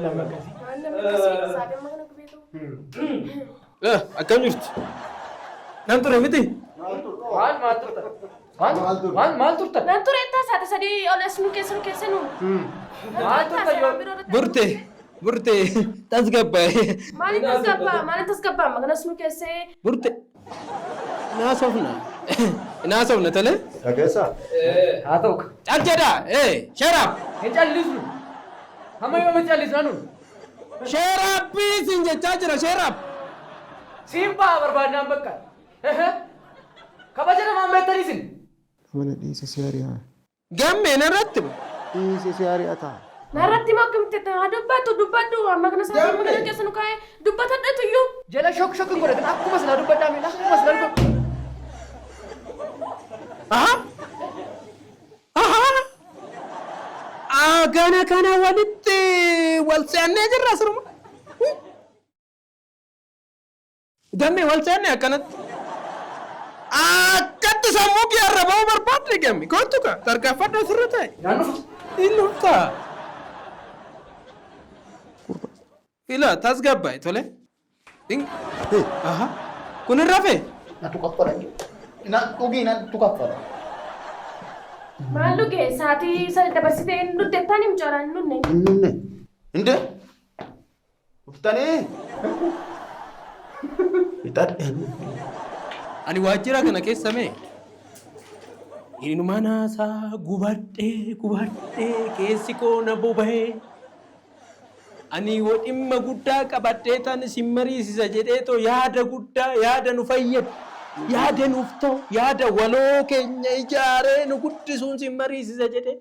nama akkasii? Maal namni akkasii saatii amma kana gubeetu. Akkam jirtu? Nan ture miti? Maal maal turtan? Maal maal maal turtan? Nan ture ettaa saatii 3 ol as nu keessa nu keessa nu. Maal turtan yoo? Burte burte tasgabbaa'e. Maaliin tasgabbaa? Maaliin tasgabbaa? Amma kanas nu keessee. Burte. Naasofna. Naasofna tole. Dhageessaa? Haa ta'u. Cal jedhaa. Shut up. Hin callisnu. Hamma yoom hin callisna nun? Shut up siin jechaa jira shut up. Siin ba'a barbaadnaan bakka. Kabaja namaan beektanii isin. Mana dhiise si ari'a. Gammee narratti. Dhiise si ari'a ta'a. Narratti moo akkamitti haa dubbatu dubbadhu amma kana saatii amma kana keessa nu kaa'ee dubbatadhatu iyyuu. Jala shok shok hin godhatin akkuma silaa dubbadhaa miila akkuma silaa dubbadhu. Aha. Aha. Gana kana walitti wal se'annee jirra siruma. Gammee wal se'annee akkanatti. Akkatti sammuu kee irra ba'uu barbaadde gamme. Kottu ka tarkaanfadhu asirra taa'e. Naan dhufa. Inni dhuftaa. Ila tasgabbaa'e tole. Aha. Kun hin rafee? Natu kaffala. Na dhugii natu kaffala. Maal dhuge saatii sana dabarsitee hin dhugde jettaan hin mucaaraan hin dhugne. Hin dhumne. Hinde? Dhuftanii? Fixadhe. Ani waajjira kana keessa mee inuma naasaa gubadhee gubadhee keessi koo na boba'ee ani yoo dhimma guddaa qabadhee tan isin mariisisa jedhee too yaada guddaa yaada nu fayyadu yaada nuuf ta'u yaada waloo keenya ijaaree nu guddisuun sin mariisisa jedhee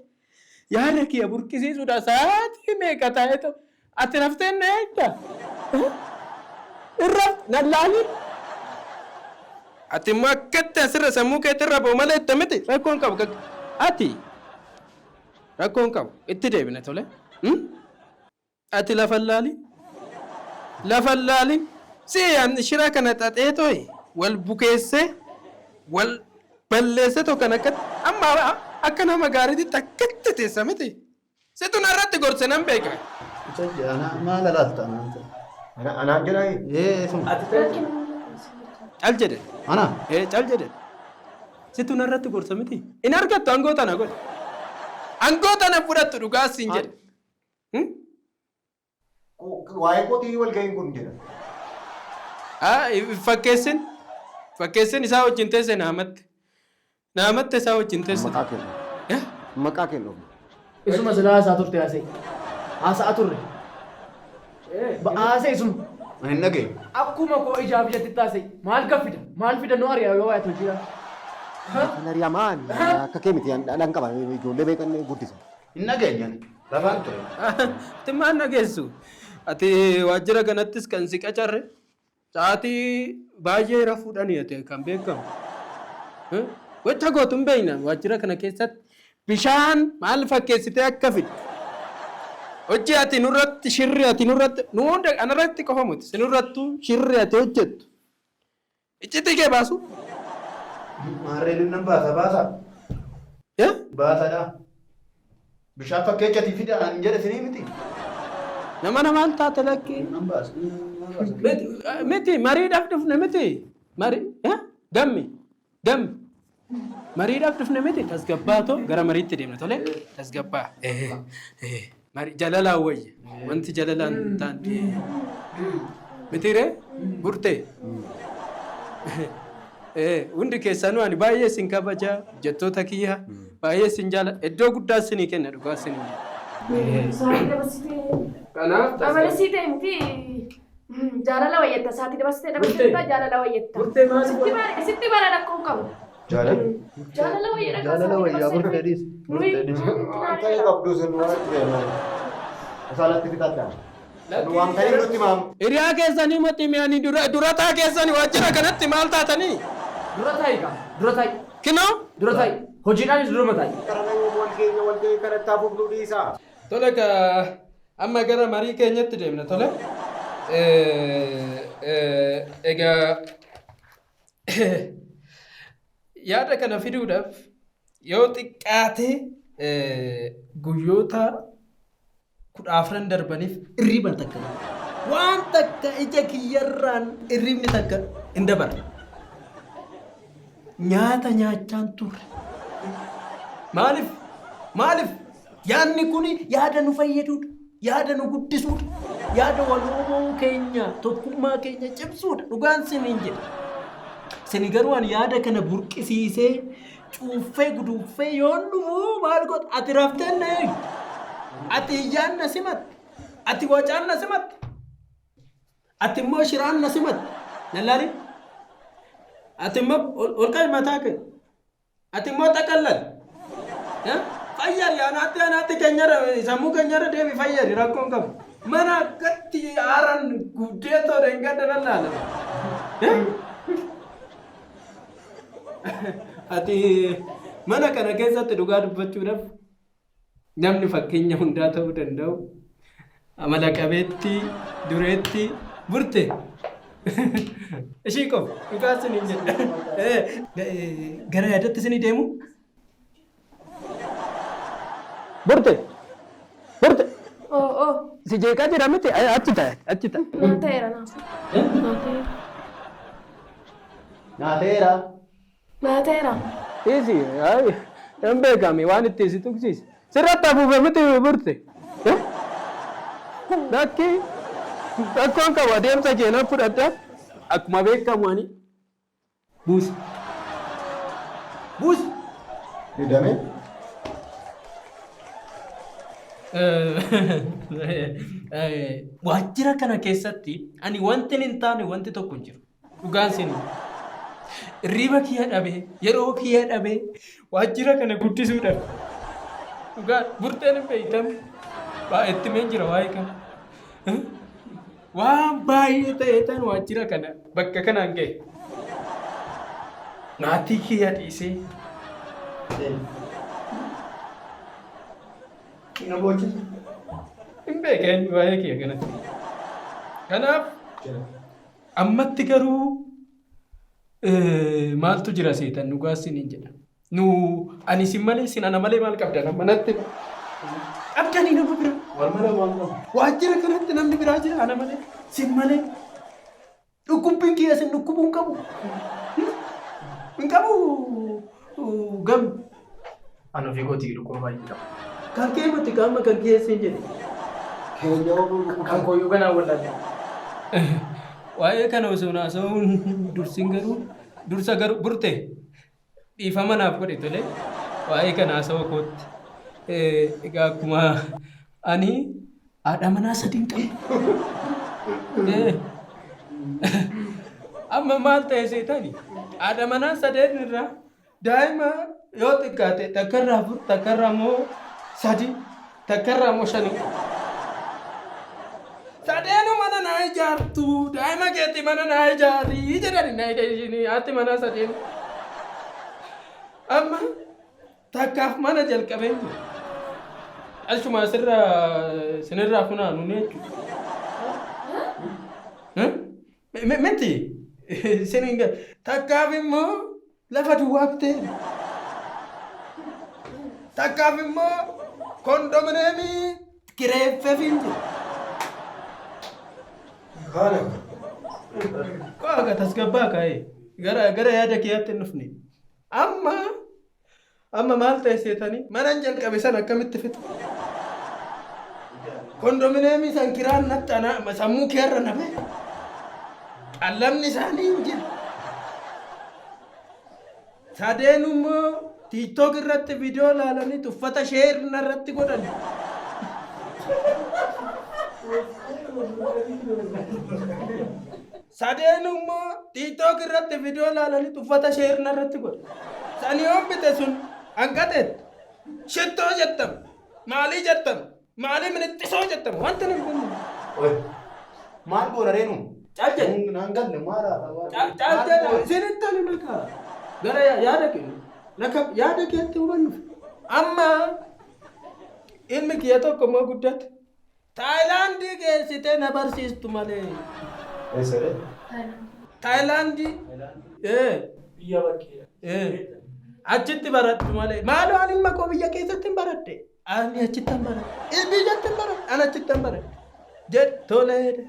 yaada kiyya burqisiisuudha sa'aatii meeqa taa'ee ta'u ati raftee na eegda irra nan laalin. Ati immoo akkatti asirra sammuu keetirra ba'u malee itti miti rakkoon qabu ati rakkoon qabu itti deebina tole. Ati lafa laalin lafa laalin si shira kana xaxee to'e wal bukeessee wal balleessee tokko kan akkatti amma akka nama gaariitti akkatti teessa miti. Situ narratti gorse nan beeka. Ana maal alaalta anaan? Anaan jedhaa? Ee sun. Cal jedhe. Ana? Ee cal jedhe. Situ narratti gorsa miti. In argattu aangoo tana godhe. Aangoo tana fudhattu dhugaa siin jedhe. Waa'ee kootii wal ga'iin kun jedha. Fakkeessin. Fakkeessin isaa wajjin teesse naamatti. Naamatti isaa wajjin teesse. Maqaa kennu. Maqaa kennu. Isuma silaa haasaa turte haasee. Haasa'aa turre. Haasee isuma. Ani hin dhageenye. Akkuma koo ijaaf ijatti taasise maal gaffida? Maal fida nu ari'a yoo waa'ee hojiidha? Kan ari'a maal? Akka kee miti dhalan qaba ijoollee beekan guddisa. Hin dhageenye ani. Lafaan ture. Ati maal dhageessu? Ati waajjira kanattis kan si qacarre sa'aatii baay'ee rafuudhaan ati kan beekamu. Gocha gootu hin beekna waajjira kana keessatti bishaan maal fakkeessitee akka fiddu. Hojii ati nurratti shirri ati nurratti nu hunda anarratti qofa miti si nurrattu shirri ati hojjettu. Iccitii kee baasu. Maarreen nan baasa baasa. Baasadha. Bishaan fakkeechati fida an jedhe sinii miti. Nama namaan taate lakkee. Nan baasa. Miti mariidhaaf dhufne miti. Mari gammi gammi. Mariidhaaf dhufne miti tasgabbaatoo gara mariitti deemna tole tasgabbaa. Mari jalalaan wayya wanti jalalaan taane miti ree burtee. Hundi keessanuu ani baay'ee isin kabaja hojjettoota kiyya baay'ee isin jaala iddoo guddaa isinii kenna dhugaa isinii jedha. Saatii dabarsitee. Kanaaf Amala sii ta'e miti jaalala wayyetta saatii dabarsitee dabarsitee jaalala wayyetta. Burtee maal Sitti bara sitti bara rakkoon qabu. Jaalala. Jaalala wayyadha. Jaalala wayyaa burtee dhiis. Burtee dhiis. Waan ta'e qabdu sun waan ta'e. Osaalatti fixadha. Waan ta'e nutti maamu. Hiriyaa keessanii moti mi'anii durataa keessanii waajjira kanatti maal taatanii? Dura taa'i gaa. Dura taa'i. Kinoo? Dura taa'i. Hojiidhaanis duruma taa'i. Karana wal keenya wal ga'ii kanatti hafuuf nu dhiisa. Tole ka amma gara marii keenyatti deemna tole. Egaa yaada kana fiduudhaaf yoo xiqqaate guyyoota 14 darbaniif irriba takka. Waan takka ija kiyyarraan irribni takka hin dabarre. Nyaata nyaachaan turre. Maaliif? Maaliif? Yaadni kun yaada nu fayyadudha. Yaada nu guddisuudha. Yaada waloomuu keenya tokkummaa keenya cimsuudha. Dhugaan siniin jedha. Sini garuu ani yaada kana burqisiisee cuuffee guduuffee yoon dhufu maal godha? Ati rafteen na eegde. Ati iyyaan na simatte. Ati wacaan na simatte. Ati immoo shiraan na simatte. Lallaali. Ati immoo ol qabi mataa kee. Ati immoo xaqallal. Fayyari anaatti anaatti keenyarra sammuu keenyarra deemi fayyari rakkoon qabu. Mana akkatti aaran guddee tola hin gadda lallaalama. Ati mana kana keessatti dhugaa dubbachuudhaaf namni fakkeenya hundaa ta'uu danda'u amala qabeettii dureettii burte ishii qofa dhugaa siniin jedha. Gara yaadatti isinii deemu. Burte burte Oo oo. si jeeqaa jira miti achi ta'a achi ta'a. Naa ta'eera naaf. Naa ta'eera. Naateera. Naa ta'eera. Isi hin beekame waan itti si tuqsiise. Sirratti afuufe miti burte. Lakki rakkoon qabu adeemsa keenan fudhadha. Akkuma beekamu ani buusi. Buusi. Didame. Waajjira kana keessatti ani wanti hin taane wanti tokko hin jiru. Dhugaan isin hirriba kiyya dhabee yeroo kiyya dhabee waajjira kana guddisuudhaaf dhugaa burteen hin beektamu. Itti meen jira waa'ee kana. Waan baay'ee ta'ee tan waajjira kana bakka kanaan ga'e. Maatii kiyya dhiisee Na boochisa. Hin beekeen waa'ee kiyya kanatti. Kanaaf ammatti garuu maaltu jira seetan dhugaa isiniin jedha. Nu ani isin malee isin ana malee maal qabdan amma natti qabdanii nama biraa. Wal malee waan qabu. Waajjira kanatti namni biraa jira ana malee isin malee. Dhukkubbiin kiyya isin dhukkubuu hin qabu. Hin qabu gam. Ani ofii kootii dhukkuba baay'ee qaba. Kan kee miti qaama kan kee siin jedhe. Keenya Kan kooyyuu kanaan wallaalle. Waa'ee kana osoo haasa'uun dursin garuu dursa garuu burte dhiifama naaf godhe tole waa'ee kana haasa'uu kootti. Egaa akkuma ani haadha manaa sadiin qaba. Amma maal ta'e seetani haadha manaa sadeen irraa daa'ima yoo xiqqaate takkarraa 4 takkarraa immoo 3 takkarraa immoo 5. Sadeenu mana naa ijaartu daa'ima keetti mana naa ijaarii jedhani na haati manaa sadeen. Amma takkaaf mana jalqabeen jira. Alchuma asirraa sinirraa funaanu jechuudha. Miti sinin takkaaf immoo lafa duwwaa bitee takkaaf immoo kondominiyeemii kireeffeefiin jira. Kana. Qo'a tasgabbaa kaa'ee gara gara yaada kiyyaatti hin dhufne. Amma amma maal ta'e seetanii manan jalqabe san akkamitti fixu? Kondominiyeemii san kiraan natti ana sammuu keerra na bahe. Qallamni isaanii hin jiru. Sadeen immoo TikTok irratti viidiyoo ilaalanii uffata share irratti godhan. Sadeen immoo TikTok irratti viidiyoo ilaalanii uffata share irratti godhan. Sani yoon bite sun hanqateet shittoo jettam maalii jettam maalii minixxisoo jettam wanta hin binne. Maal goona reenu? Caal jedhe. Naan galle maal Caal jedhe isinitti ani maqaa gara yaada kennu laka yaada keetti hubannuuf. Amma ilmi kiyya tokko immoo guddate Taayilaandii geessitee na barsiistu malee. Eessa dha? Taayilaandii. Biyya bakkeedha. Achitti baradhu malee. Maaloo ani ilma koo biyya keessatti hin baradhe. Ani achittan bara. Biyyattan bara. Ani achittan bara. Jedhe tolee jedhe.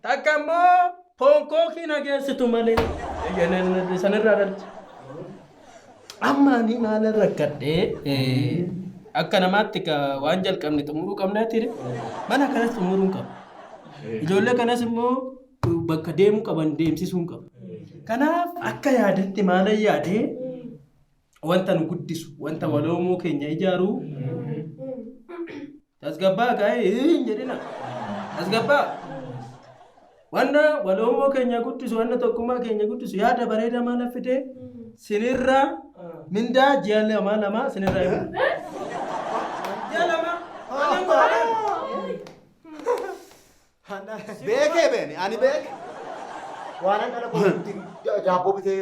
Takka immoo Hongkoongii na geessitu malee sanirraa dhalche. Amma ani maalan rakkadhee akka namaatti waan jalqabne xumuruu qabnaatti mana kanas xumuruu hin qabu. Ijoollee kanas immoo bakka deemuu qaban deemsisuu hin qabu. Kanaaf akka yaadatti maalan yaadee wanta nu guddisu wanta waloomoo keenya ijaaru tasgabbaa ka'ee hin jedhina. Tasgabbaa. Wanna waloomoo keenya guddisu wanna tokkummaa keenya guddisu yaada bareedaa maal fidee sinirraa mindaa ji'a lama lama sinirraa eegu. Ji'a lama. Beekee beeni ani beeke. Waanan dhala kootti daabboo bitee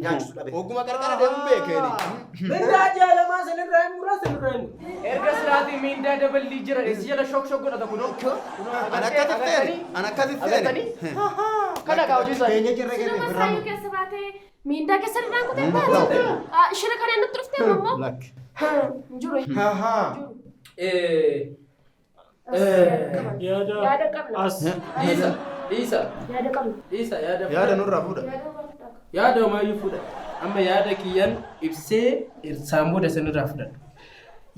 nyaachisu dhabe. Ogguma qarqara deemuun beekeeni. Mindaa ji'a lamaa sinirraa hin muraa sinirraa hin muraa. Erga silaatii miindaa daballii jira si jala shok shok godhata kunoo. An akkasitti seene. An akkasitti seene. Agartanii? Kana kaa hojii isaa. Keenya jirra Sinuma keenya saayyuu keessa baatee miindaa keessa irraan kutee baate. Shira kana nutti dhuftee ammoo. Lakki. Hin jiru. Yaada Yaada qabna. as Dhiisa dhiisa Yaada qabna. dhiisa yaada Yaada nurraa fuudha. Yaada homaayyuu fuudha. Amma yaada kiyyan ibsee isaan booda isinirraa fudhadha.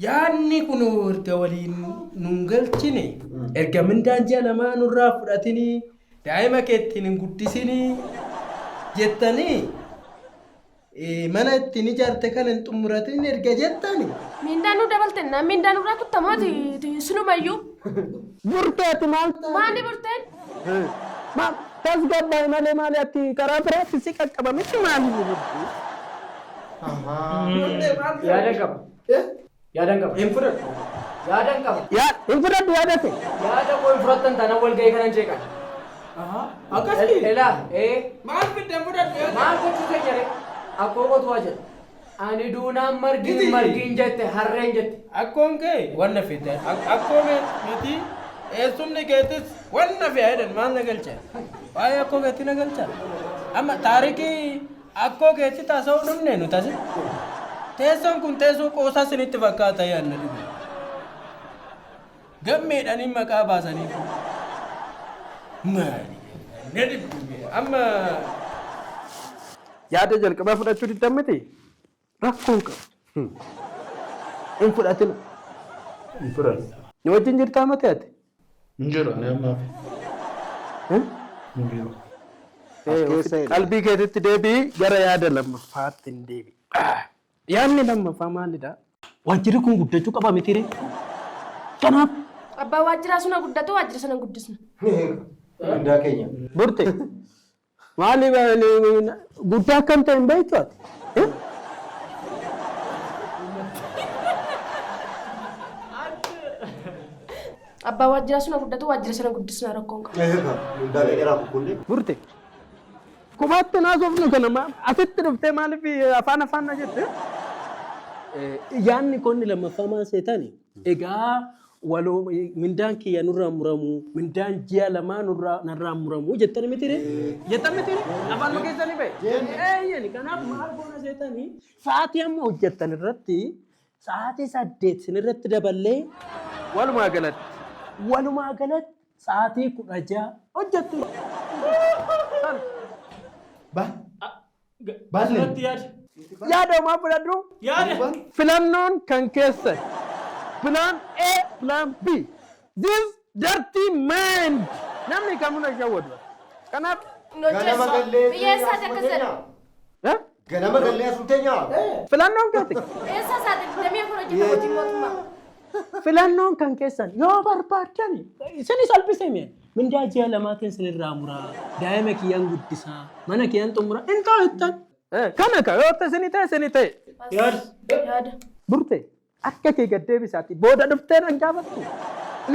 Yaadni kun erga waliin nun galchine erga mindaan ji'a lamaa nurraa fudhatinii daa'ima keettiin hin guddisinii jettanii mana ittiin ijaarte kana hin xumuratin erga jettani. Miindaa nu dabalten na miindaa nurraa kuttamooti sinumayyuu. Burteeti maal Maali burteen? Maal tasgabbaa'e malee maali ati karaa biraatti si qaqqaba miti maali burtee? Yaadan qaba. Yaadan qaba. Hin fudhadhu. Yaadan qaba. Yaa hin fudhadhu yaadate. Yaada koo hin fudhattan taanaan wal ga'ii kanan jeeqan. Akkasii. Elaa ee Maal fiddan fudhadhu yaada. maal gochuu keenya ree? Akkoo qotu waa jedha. Ani duunaan margiin Miti. margiin jette harreen jette. Akkoon kee wanna fidde akkoo miti eessumni keetis wanna fe'aa jedhan maal na galcha? Waa'ee akkoo keetti na galcha? Amma taarikii akkoo keetti taasa'uu dhumne nu tasi. Teessoon kun teessoo qoosaa sinitti fakkaata yaadna dhugu. Gammeedhanii maqaa baasanii. Maali? Na dhibbu. Amma yaada jalqabaa fudhachuu diddan miti rakkoon qabu. Hin fudhatina. Hin fudhadhu. Ni wajjin jirtaa mate ati? Hin jiru ani ammaaf. Hin jiru. As keessa jedhe. Qalbii keetitti deebi'i gara yaada lammaffaatti hin deebi'i. Yaadni lammaffaa maalidha? Waajjirri kun guddachuu qaba miti ree? Kanaaf Abbaa waajjiraa suna guddatu waajjira sana guddisna. Mindaa keenya. Burte maali guddaa akkam ta'e hin beektu ati? Abbaa waajjiraa suna guddatu waajjira sana guddisna rakkoon qabu. Mindaa keenya irraa kukkulle. Burte kumaatti naasofnu kana asitti dhuftee maaliif afaan afaan na jette? Yaadni konni lammaffaa maal seetani? Egaa waloo mindaan kiyya nurraa muramu, mindaan ji'a lamaa nurraa narraa muramu jettani miti ree? Jettan miti ree? Afaan keessanii ba'e? Eeyyani kanaaf maal goona seetani? Sa'aatii amma hojjettan irratti sa'aatii 8 sinirratti daballee walumaa galatti sa'aatii 16 hojjettu. Ba. Baasne. Asirratti yaada. Yaada homaa fudhadhu. Yaada. Filannoon kan keessan. Plan A, plan B. This dirty mind. Namni kamuu na shawwadu. Kanaaf Ganama gallee Biyya eessaati akkas jedha? eh? Ganama gallee asum teenya. Filannoon keeti. Eessa isaati 24 hojjeta hojii mootummaa? Filannoon kan keessan yoo barbaaddan isinis salphisee mi'a. Mindaa ji'a lamaatiin isinirraa muraa. Daa'ima kiyyaan guddisaa. Mana kiyyaan xumuraa. Hin ta'u jettan. Kana ka yoo ta'e isinii ta'e isinii ta'e. Yaada. Yaada. Burte akka kee gad deebisaati. Booda dhuftee nan gaafattu.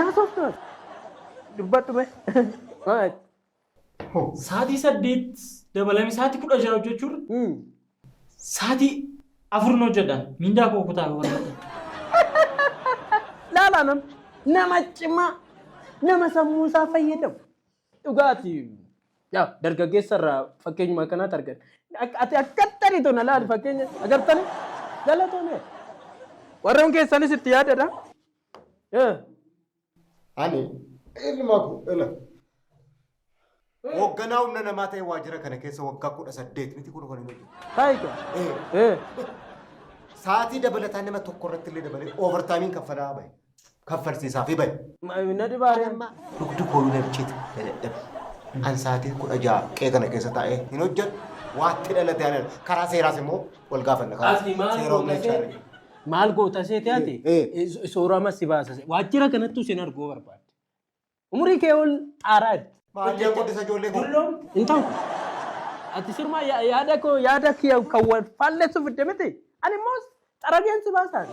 Naasoftu. Dubbadhu mee. Sa'aatii 8 dabalame sa'aatii 16 hojjechuurra sa'aatii 4 nu hojjedhaan mindaa koo kutaa barbaada. Laala nama cimaa nama sammuu isaa fayyadamu. Dhugaatii yaa dargaggeessa irraa fakkeenyuma akkanaatti argan. Ati akkatti ariitu na laali fakkeenya agartani galatoomee. Warreen keessanis itti yaadadha. Ani ilma koo ila. Hoogganaa humna namaa ta'e waajjira kana keessa waggaa 18 miti kun kan hin hojjetu. Taayika. Sa'aatii dabalataa nama tokko irratti illee dabalee overtaayimiin kaffalaa bahe. Kaffalsiisaa fi bahe. Na dhibaare. Dugdi koo na riccite na dadhabe. An sa'aatii 16 qe'ee kana keessa taa'ee hin hojjedhu. Waatti dhalate ana karaa seeraas immoo wal gaafanna. Ati maal Seera humna goota HR. Maal goota seete ati? Soorama si baasa. Waajjira kanattu sin arguu barbaadde. Umurii kee ol xaaraa jirti. Maal guddisa ijoollee koo? Hin ta'u. Ati sirma yaada koo yaada kiyya kan wal faalleessu fidde miti. Ani immoo xarageen si baasaa.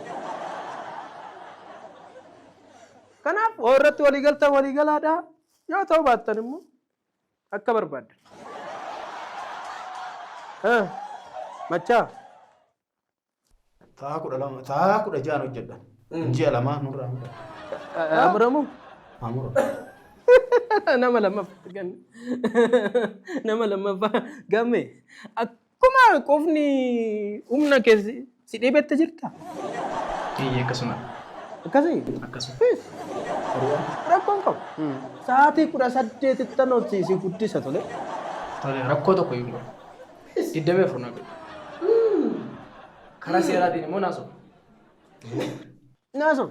Kanaaf irratti waliigaltan waliigalaadha. Yoo ta'u baattan immoo akka barbaaddan. Machaa. Sa'a 12 sa'a 16 hojjedha. Ji'a lama nurraa mura. Amuramu? Amura. Nama lammaffaa ganne. Nama lammaffaa gamme. Akkuma qofni humna kee si dhibetti jirta. Eeyyee akkasuma. Akkasii? Akkasuma. Rakkoon qabu. Sa'aatii 18tti tan si guddisa tole. Tole rakkoo tokko hin qabu. 24 na godhu. Karaa seeraatiin immoo naasoo. Naasoo.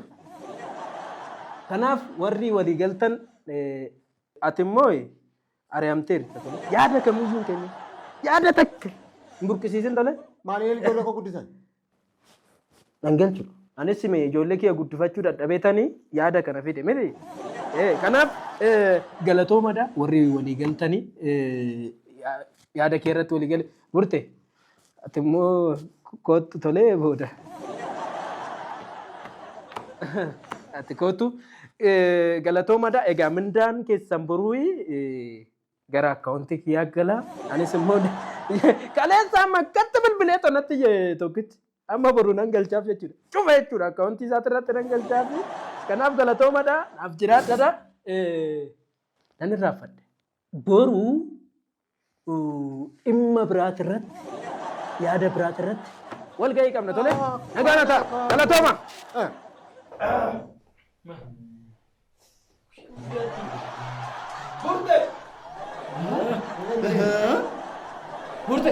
Kanaaf warri walii galtan ati immoo ari'amteerta tole. Yaada kamiyyuu hin kennin. Yaada takka hin burqisiisin tole. Maaliin ijoollee koo guddisan? Dhangalchu. Anis mee ijoollee kiyya guddifachuu dadhabeetanii yaada kana fide miti. Kanaaf galatoomadha warri walii galtanii yaada kee irratti walii gale burte. Ati immoo kootu tolee booda. Ati kootu galatoomadha. Egaa mindaan keessan boruu gara akkaawuntii kiyyaa gala. Anis immoo kaleessa amma akkatti bilbilee tonatti tokkichi. Amma boruu nan galchaaf jechuudha. Cufa jechuudha akkaawuntii isaati irratti nan galchaaf. Kanaaf galatoomadha. Naaf jiraadhadha. Nan irraanfadhe. Boruu dhimma biraati irratti yaada biraati irratti wal ga'ii qabna tole. Nagaan haa ta'a. Galatooma. Burte! Burte!